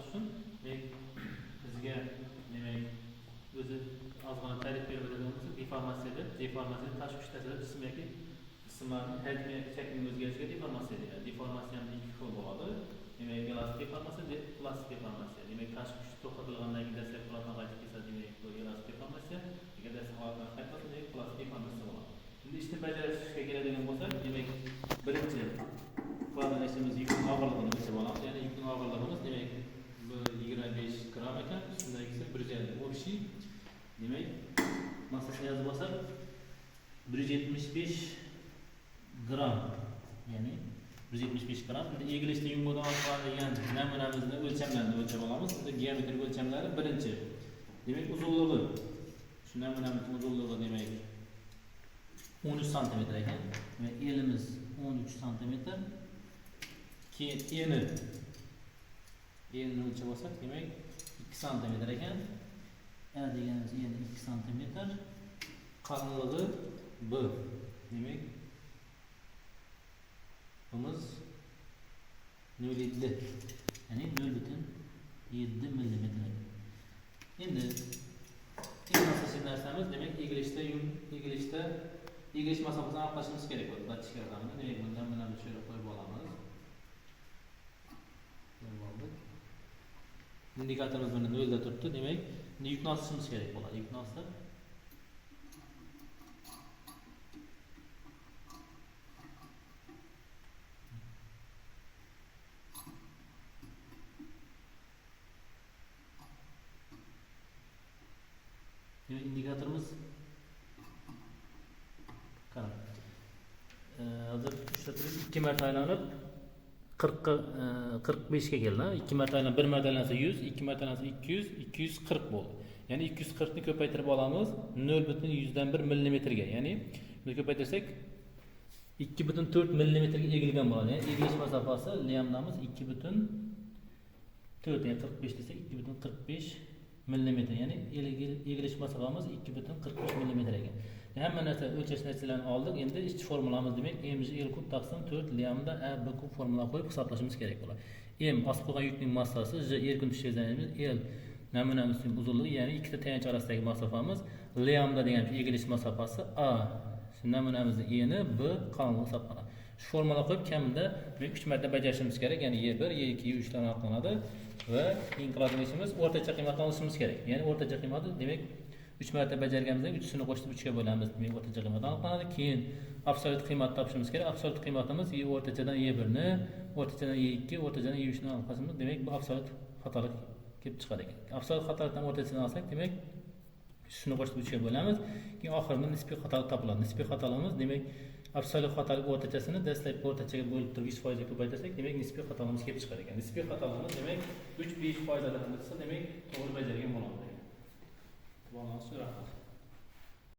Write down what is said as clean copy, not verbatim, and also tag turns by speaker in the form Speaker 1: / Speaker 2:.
Speaker 1: aniqlash uchun demak bizga demak o'zi ozgina ta'rif berib o'tadigan bo'lsak, deformatsiyada tashqi kuch ta'sirida jism yoki jismlarning hajmi yoki shaklining o'zgarishiga deformatsiya deyiladi. Deformatsiya ham ikki xil bo'ladi. Demak, elastik deformatsiya, plastik deformatsiya. Demak, tashqi kuch to'xtatilgandan keyin dastlabki holatdan qaytib kelsa, demak, bu elastik deformatsiya, agar dastlabki holatdan qaytmasa, demak, plastik deformatsiya bo'ladi. Endi ishni bajarishga keladigan bo'lsak, demak, birinchi qiladigan ishimiz yukning og'irligini o'lchab olamiz. Ya'ni yukning og'irligimiz demak bu 25 gram ekan, ustidagisi 150 общий. Demak, massasini yozib olsak 175 gram, ya'ni 175 gram. Endi egilishda yungodan olingan namunamizni o'lchamlarini o'lchab olamiz. Endi geometrik o'lchamlari birinchi. Demak, uzunligi. Shu namunamizning uzunligi demak 13 santimetr ekan. Demak, elimiz 13 santimetr. Keyin enini o'lchab olsak, demak 2 santimetr ekan. A deganimiz eni 2 santimetr. Qalinligi B. Demak, bimiz 0,7, ya'ni 0,7 millimetr. Endi eng asosiy narsamiz demak egilishda egilish masofasini aniqlashimiz kerak bo'ladi datchik yordamida. Demak, bundan buni shu yerga qo'yib olamiz. Qo'yib oldik. Indikatorimiz buni 0 da turibdi. Demak, endi yukni osishimiz kerak bo'ladi. Yukni osib demak, indikatorimiz qarang. Hozir ishlatilib 2 marta aylanib 45 ga keldi. 2 marta aylanib, 1 marta aylansa 100, 2 marta aylansa 200, 240 bo'ldi. Ya'ni 240 ni ko'paytirib olamiz 0,1 millimetrga. Ya'ni buni ko'paytirsak 2,4 millimetrga egilgan bo'ladi. Ya'ni egilish masofasi lambdamiz 2,4, ya'ni 45 desak 2,45 millimetr. Ya'ni egilish masofamiz 2,45 millimetr ekan. Hamma narsa o'lchash narsalarini oldik. Endi ishchi formulamiz demak mg L kub taqsim 4 lambda A B kub formula qo'yib hisoblashimiz kerak bo'ladi. M osib qo'ygan yukning massasi, J erkin tushish zanjirimiz, L namunamizning uzunligi, ya'ni ikkita tayanch orasidagi masofamiz, lambda degan egilish masofasi, A namunamizning eni, B qalinligi hisoblanadi. Shu formula qo'yib kamida 3 marta bajarishimiz kerak. Ya'ni Y1, Y2, Y3 lar aniqlanadi va eng qiladigan ishimiz o'rtacha qiymatni olishimiz kerak. Ya'ni o'rtacha qiymati demak 3 marta bajarganimizdan 3-sini qo'shib 3 ga bo'lamiz. Demak, o'rtacha qiymat aniqlanadi. Keyin absolyut qiymat topishimiz kerak. Absolyut qiymatimiz Y o'rtachadan Y1 ni, o'rtachadan Y2, o'rtachadan Y3 ni aniqlashimiz. Demak, bu absolyut xatolik kelib chiqar ekan. Absolyut xatolikdan o'rtachadan olsak, demak, shuni qo'shib 3 ga bo'lamiz. Keyin oxirida nisbiy xatolik topiladi. Nisbiy xatoligimiz demak absolyut xatolik o'rtachasini dastlabki o'rtachaga bo'lib turib 100% ga ko'paytirsak, demak nisbiy xatoligimiz kelib chiqar ekan. Nisbiy xatoligimiz demak 3-5% atrofida chiqsa, demak to'g'ri bajargan bo'lamiz degan. Rahmat.